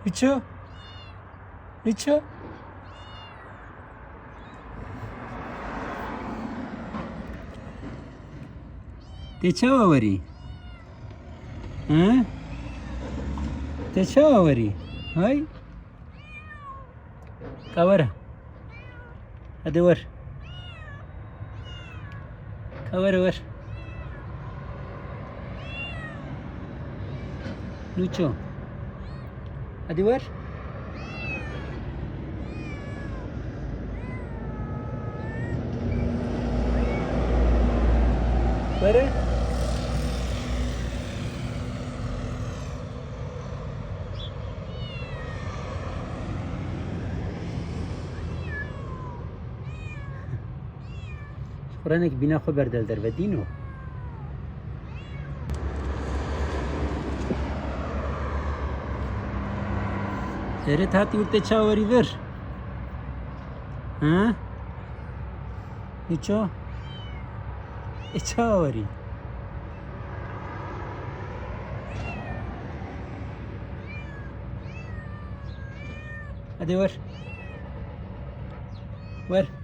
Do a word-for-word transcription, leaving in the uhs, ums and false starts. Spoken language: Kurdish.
Niço? Niço? Tê çawa werî? He? Tê çawa werî? Hay? Ka were. Hadi wer. Ka were wer. Niço. Hadi wer. Were. Ji xwe re nek bîna xwe berde li derve dîno. Êrê hatî û tê çawa werî vir? He? Niço? Ê çawa werî? Hadi wer. Wer.